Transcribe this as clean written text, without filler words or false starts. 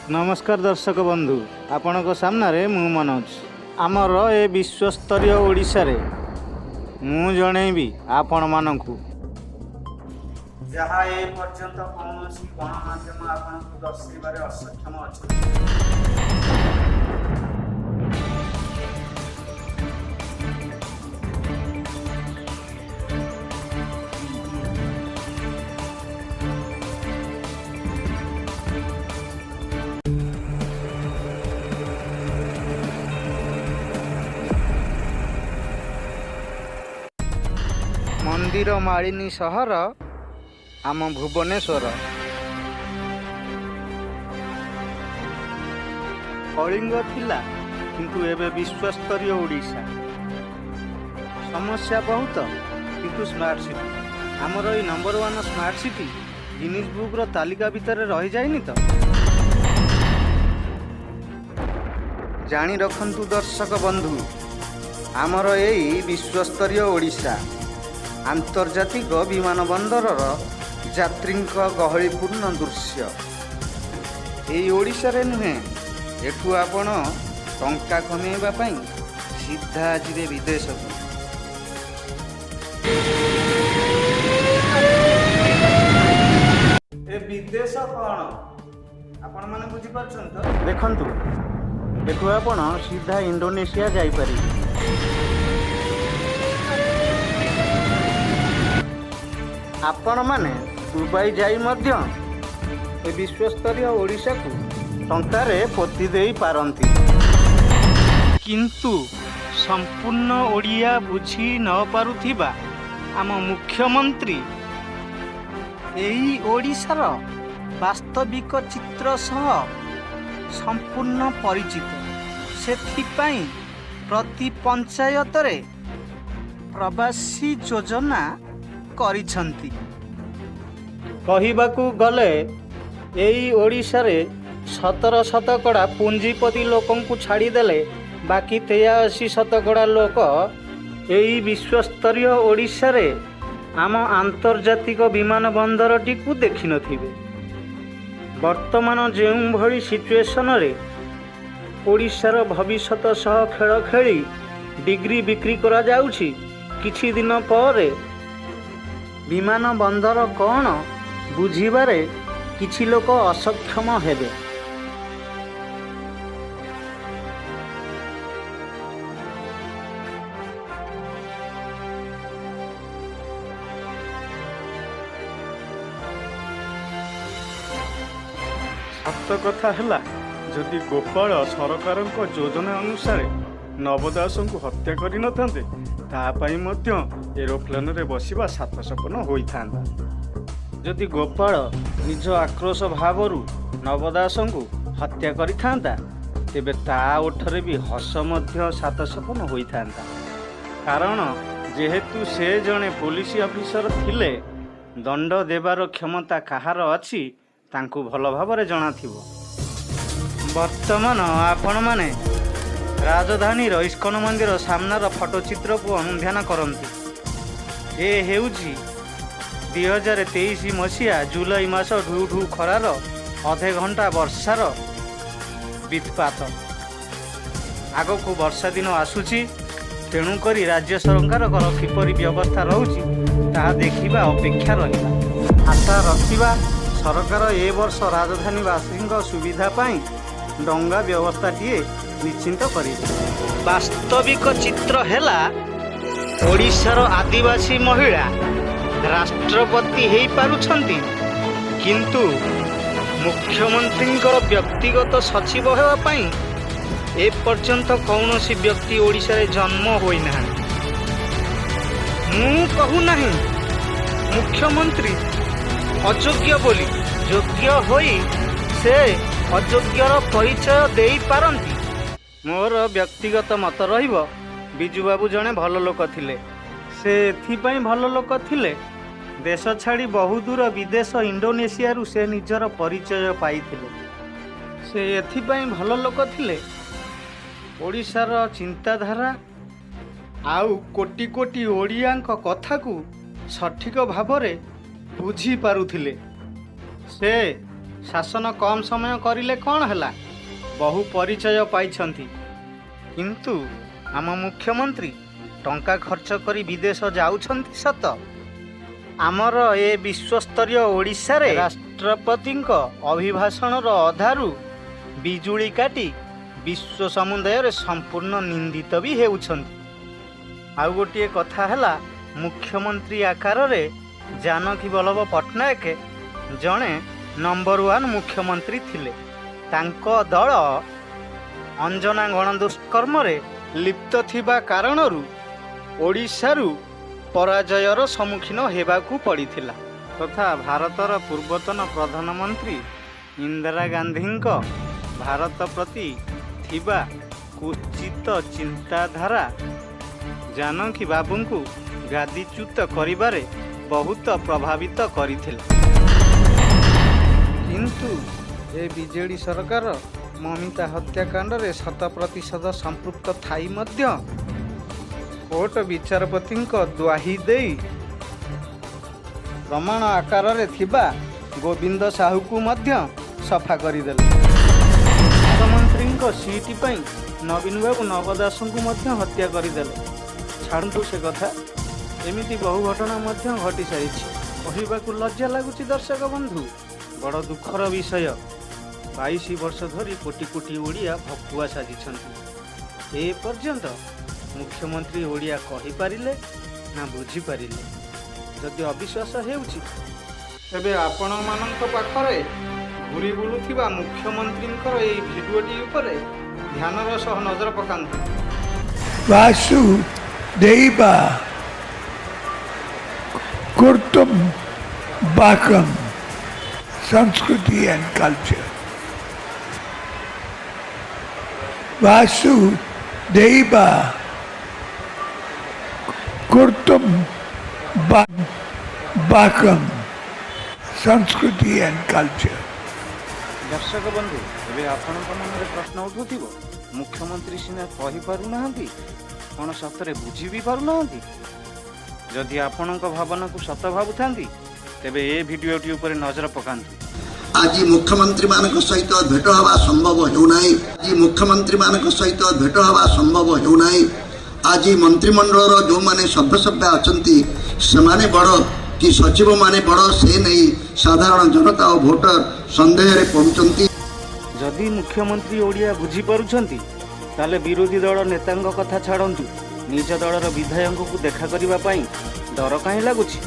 ନମସ୍କାର ଦର୍ଶକ ବନ୍ଧୁ, ଆପଣଙ୍କ ସାମ୍ନାରେ ମୁଁ ମନୋଜ। ଆମର ଏ ବିଶ୍ୱସ୍ତରୀୟ ଓଡ଼ିଶାରେ ମୁଁ ଜଣେଇବି ଆପଣମାନଙ୍କୁ ଯାହା ଏ ପର୍ଯ୍ୟନ୍ତ କୌଣସି ଗଣମାଧ୍ୟମ ଆପଣଙ୍କୁ ଦର୍ଶାଇବାରେ ଅସକ୍ଷମ ଅଛନ୍ତି। ମନ୍ଦିର ମାଳିନୀ ସହର ଆମ ଭୁବନେଶ୍ୱର। କଳିଙ୍ଗ ଥିଲା, କିନ୍ତୁ ଏବେ ବିଶ୍ୱସ୍ତରୀୟ ଓଡ଼ିଶା। ସମସ୍ୟା ବହୁତ, କିନ୍ତୁ ସ୍ମାର୍ଟ ସିଟି। ଆମର ଏଇ number one smart city Guinness ବୁକ୍ର ତାଲିକା ଭିତରେ ରହିଯାଇନି ତ? ଜାଣି ରଖନ୍ତୁ ଦର୍ଶକ ବନ୍ଧୁ, ଆମର ଏଇ ବିଶ୍ୱସ୍ତରୀୟ ଓଡ଼ିଶା ଆନ୍ତର୍ଜାତିକ ବିମାନ ବନ୍ଦରର ଯାତ୍ରୀଙ୍କ ଗହଳିପୂର୍ଣ୍ଣ ଦୃଶ୍ୟ। ଏଇ ଓଡ଼ିଶାରେ ନୁହେଁ, ଏଠୁ ଆପଣ ଟଙ୍କା କମେଇବା ପାଇଁ ସିଧା ଯିବେ ବିଦେଶକୁ। ଏ ବିଦେଶ କ'ଣ, ଆପଣମାନେ ବୁଝିପାରୁଛନ୍ତି ତ? ଦେଖନ୍ତୁ, ଏଠୁ ଆପଣ ସିଧା ଇଣ୍ଡୋନେସିଆ ଯାଇପାରିବେ। ଆପଣମାନେ ଦୁବାଇ ଯାଇ ମଧ୍ୟ ଏ ବିଶ୍ୱସ୍ତରୀୟ ଓଡ଼ିଶାକୁ ଟଙ୍କାରେ ପୋତି ଦେଇ ପାରନ୍ତି। କିନ୍ତୁ ସମ୍ପୂର୍ଣ୍ଣ ଓଡ଼ିଆ ବୁଝି ନ ପାରୁଥିବା ଆମ ମୁଖ୍ୟମନ୍ତ୍ରୀ ଏଇ ଓଡ଼ିଶାର ବାସ୍ତବିକ ଚିତ୍ର ସହ ସମ୍ପୂର୍ଣ୍ଣ ପରିଚିତ। ସେଥିପାଇଁ ପ୍ରତି ପଞ୍ଚାୟତରେ ପ୍ରବାସୀ ଯୋଜନା କରିଛନ୍ତି। କହିବାକୁ ଗଲେ ଏଇ ଓଡ଼ିଶାରେ 17% ପୁଞ୍ଜିପତି ଲୋକଙ୍କୁ ଛାଡ଼ିଦେଲେ ବାକି 83% ଲୋକ ଏଇ ବିଶ୍ୱସ୍ତରୀୟ ଓଡ଼ିଶାରେ ଆମ ଆନ୍ତର୍ଜାତିକ ବିମାନ ବନ୍ଦରଟିକୁ ଦେଖିନଥିବେ। ବର୍ତ୍ତମାନ ଯେଉଁଭଳି ସିଚୁଏସନରେ ଓଡ଼ିଶାର ଭବିଷ୍ୟତ ସହ ଖେଳ ଖେଳି ଡିଗ୍ରୀ ବିକ୍ରି କରାଯାଉଛି, କିଛି ଦିନ ପରେ ବିମାନ ବନ୍ଦର କ'ଣ ବୁଝିବାରେ କିଛି ଲୋକ ଅସକ୍ଷମ ହେବେ। ସତ କଥା ହେଲା, ଯଦି ଗୋପାଳ ସରକାରଙ୍କ ଯୋଜନା ଅନୁସାରେ ନବ ଦାସଙ୍କୁ ହତ୍ୟା କରିନଥାନ୍ତେ, ତା ପାଇଁ ମଧ୍ୟ ଏରୋପ୍ଲେନରେ ବସିବା ସାତ ସପନ ହୋଇଥାନ୍ତା। ଯଦି ଗୋପାଳ ନିଜ ଆକ୍ରୋଶ ଭାବରୁ ନବ ଦାସଙ୍କୁ ହତ୍ୟା କରିଥାନ୍ତା, ତେବେ ତା ଓଠରେ ବି ହସ ମଧ୍ୟ ସାତ ସପନ ହୋଇଥାନ୍ତା। କାରଣ ଯେହେତୁ ସେ ଜଣେ ପୋଲିସ ଅଫିସର ଥିଲେ, ଦଣ୍ଡ ଦେବାର କ୍ଷମତା କାହାର ଅଛି ତାଙ୍କୁ ଭଲ ଭାବରେ ଜଣାଥିବ। ବର୍ତ୍ତମାନ ଆପଣମାନେ ରାଜଧାନୀର ଇସ୍କନ ମନ୍ଦିର ସାମ୍ନାର ଫଟୋଚିତ୍ରକୁ ଅନୁଧ୍ୟାନ କରନ୍ତୁ। ଏ ହେଉଛି 2023 ମସିହା ଜୁଲାଇ ମାସ, ଢୁ ଢୁ ଖରାର ଅଧେ ଘଣ୍ଟା ବର୍ଷାର ବିତ୍ପାତ। ଆଗକୁ ବର୍ଷା ଦିନ ଆସୁଛି, ତେଣୁକରି ରାଜ୍ୟ ସରକାରଙ୍କର କିପରି ବ୍ୟବସ୍ଥା ରହୁଛି, ତାହା ଦେଖିବା ଅପେକ୍ଷା ରହିଲା। ଆଶା ରଖିବା, ସରକାର ଏ ବର୍ଷ ରାଜଧାନୀବାସୀଙ୍କ ସୁବିଧା ପାଇଁ ଡଙ୍ଗା ବ୍ୟବସ୍ଥାଟିଏ ନିଶ୍ଚିନ୍ତ କରିବେ। ବାସ୍ତବିକ ଚିତ୍ର ହେଲା, ଓଡ଼ିଶାର ଆଦିବାସୀ ମହିଳା ରାଷ୍ଟ୍ରପତି ହେଇପାରୁଛନ୍ତି, କିନ୍ତୁ ମୁଖ୍ୟମନ୍ତ୍ରୀଙ୍କର ବ୍ୟକ୍ତିଗତ ସଚିବ ହେବା ପାଇଁ ଏପର୍ଯ୍ୟନ୍ତ କୌଣସି ବ୍ୟକ୍ତି ଓଡ଼ିଶାରେ ଜନ୍ମ ହୋଇନାହାନ୍ତି। ମୁଁ କହୁନାହିଁ ମୁଖ୍ୟମନ୍ତ୍ରୀ ଅଯୋଗ୍ୟ ବୋଲି। ଯୋଗ୍ୟ ହୋଇ ସେ ଅଯୋଗ୍ୟର ପରିଚୟ ଦେଇପାରନ୍ତି। ମୋର ବ୍ୟକ୍ତିଗତ ମତ ରହିବ, ବିଜୁବାବୁ ଜଣେ ଭଲ ଲୋକ ଥିଲେ। ସେ ଏଥିପାଇଁ ଭଲ ଲୋକ ଥିଲେ, ଦେଶ ଛାଡ଼ି ବହୁ ଦୂର ବିଦେଶ ଇଣ୍ଡୋନେସିଆରୁ ସେ ନିଜର ପରିଚୟ ପାଇଥିଲେ। ସେ ଏଥିପାଇଁ ଭଲ ଲୋକ ଥିଲେ, ଓଡ଼ିଶାର ଚିନ୍ତାଧାରା ଆଉ କୋଟି କୋଟି ଓଡ଼ିଆଙ୍କ କଥାକୁ ସଠିକ ଭାବରେ ବୁଝିପାରୁଥିଲେ। ସେ ଶାସନ କମ୍ ସମୟ କରିଲେ କ'ଣ ହେଲା, ବହୁ ପରିଚୟ ପାଇଛନ୍ତି। କିନ୍ତୁ ଆମ ମୁଖ୍ୟମନ୍ତ୍ରୀ ଟଙ୍କା ଖର୍ଚ୍ଚ କରି ବିଦେଶ ଯାଉଛନ୍ତି ସତ, ଆମର ଏ ବିଶ୍ୱସ୍ତରୀୟ ଓଡ଼ିଶାରେ ରାଷ୍ଟ୍ରପତିଙ୍କ ଅଭିଭାଷଣର ଅଧାରୁ ବିଜୁଳି କାଟି ବିଶ୍ୱ ସମୁଦାୟରେ ସମ୍ପୂର୍ଣ୍ଣ ନିନ୍ଦିତ ବି ହେଉଛନ୍ତି। ଆଉ ଗୋଟିଏ କଥା ହେଲା, ମୁଖ୍ୟମନ୍ତ୍ରୀ ଆକାରରେ ଜାନକୀ ବଲ୍ଲଭ ପଟ୍ଟନାୟକ ଜଣେ ନମ୍ବର ୱାନ୍ ମୁଖ୍ୟମନ୍ତ୍ରୀ ଥିଲେ। ତାଙ୍କ ଦଳ ଅଞ୍ଜନା ଗଣଦୁଷ୍କର୍ମରେ ଲିପ୍ତ ଥିବା କାରଣରୁ ଓଡ଼ିଶାରୁ ପରାଜୟର ସମ୍ମୁଖୀନ ହେବାକୁ ପଡ଼ିଥିଲା। ତଥା ଭାରତର ପୂର୍ବତନ ପ୍ରଧାନମନ୍ତ୍ରୀ ଇନ୍ଦିରା ଗାନ୍ଧୀଙ୍କ ଭାରତ ପ୍ରତି ଥିବା କୁତ୍ସିତ ଚିନ୍ତାଧାରା ଜାନକୀ ବାବୁଙ୍କୁ ଗାଦିଚ୍ୟୁତ କରିବାରେ ବହୁତ ପ୍ରଭାବିତ କରିଥିଲା। କିନ୍ତୁ ଏ ବିଜେଡ଼ି ସରକାର ମମିତା ହତ୍ୟାକାଣ୍ଡରେ 100% ସମ୍ପୃକ୍ତ ଥାଇ ମଧ୍ୟ କୋର୍ଟ ବିଚାରପତିଙ୍କ ଦ୍ୱାହି ଦେଇ ପ୍ରମାଣ ଆକାରରେ ଥିବା ଗୋବିନ୍ଦ ସାହୁକୁ ମଧ୍ୟ ସଫା କରିଦେଲେ। ମୁଖ୍ୟମନ୍ତ୍ରୀଙ୍କ ସିଟ୍ ପାଇଁ ନବୀନ ବାବୁ ନବ ଦାସଙ୍କୁ ମଧ୍ୟ ହତ୍ୟା କରିଦେଲେ। ଛାଡ଼ନ୍ତୁ ସେ କଥା, ଏମିତି ବହୁ ଘଟଣା ମଧ୍ୟ ଘଟି ସାରିଛି। କହିବାକୁ ଲଜ୍ଜା ଲାଗୁଛି ଦର୍ଶକ ବନ୍ଧୁ, ବଡ଼ ଦୁଃଖର ବିଷୟ। 22 ବର୍ଷ ଧରି କୋଟି କୋଟି ଓଡ଼ିଆ ଭକୁଆ ସାଜିଛନ୍ତି। ଏ ପର୍ଯ୍ୟନ୍ତ ମୁଖ୍ୟମନ୍ତ୍ରୀ ଓଡ଼ିଆ କହିପାରିଲେ ନା ବୁଝିପାରିଲେ? ଯଦି ଅବିଶ୍ୱାସ ହେଉଛି, ତେବେ ଆପଣମାନଙ୍କ ପାଖରେ ଘୁରି ବୁଲୁଥିବା ମୁଖ୍ୟମନ୍ତ୍ରୀଙ୍କର ଏଇ ଭିଡ଼ିଓଟି ଉପରେ ଧ୍ୟାନର ସହ ନଜର ପକାନ୍ତୁ। Vasudeva Kutumbakam, Sanskriti and culture. Vasudeva Kutumbakam, Sanskriti and culture. ଦର୍ଶକ ବନ୍ଧୁ, ଏବେ ଆପଣଙ୍କ ମନରେ ପ୍ରଶ୍ନ ଉଠୁଥିବ, ମୁଖ୍ୟମନ୍ତ୍ରୀ ସିନା କହିପାରୁନାହାନ୍ତି, କ'ଣ ସତରେ ବୁଝି ବି ପାରୁନାହାନ୍ତି? ଯଦି ଆପଣଙ୍କ ଭାବନାକୁ ସତ ଭାବୁଥାନ୍ତି, ତେବେ ଏ ଭିଡ଼ିଓଟି ଉପରେ ନଜର ପକାନ୍ତୁ। ଆଜି ମୁଖ୍ୟମନ୍ତ୍ରୀମାନଙ୍କ ସହିତ ଭେଟ ହେବା ସମ୍ଭବ ହେଉନାହିଁ। ଆଜି ମୁଖ୍ୟମନ୍ତ୍ରୀମାନଙ୍କ ସହିତ ଭେଟ ହେବା ସମ୍ଭବ ହେଉନାହିଁ। ଆଜି ମନ୍ତ୍ରିମଣ୍ଡଳର ଯେଉଁମାନେ ସଭ୍ୟସଭ୍ୟା ଅଛନ୍ତି, ସେମାନେ ବଡ଼ କି ସଚିବମାନେ ବଡ଼, ସେ ନେଇ ସାଧାରଣ ଜନତା ଓ ଭୋଟର ସନ୍ଦେହରେ ପଡ଼ୁଛନ୍ତି। ଯଦି ମୁଖ୍ୟମନ୍ତ୍ରୀ ଓଡ଼ିଆ ବୁଝିପାରୁଛନ୍ତି, ତାହେଲେ ବିରୋଧୀ ଦଳ ନେତାଙ୍କ କଥା ଛାଡ଼ନ୍ତୁ, ନିଜ ଦଳର ବିଧାୟକଙ୍କୁ ଦେଖା କରିବା ପାଇଁ ଡର କାହିଁ ଲାଗୁଛି?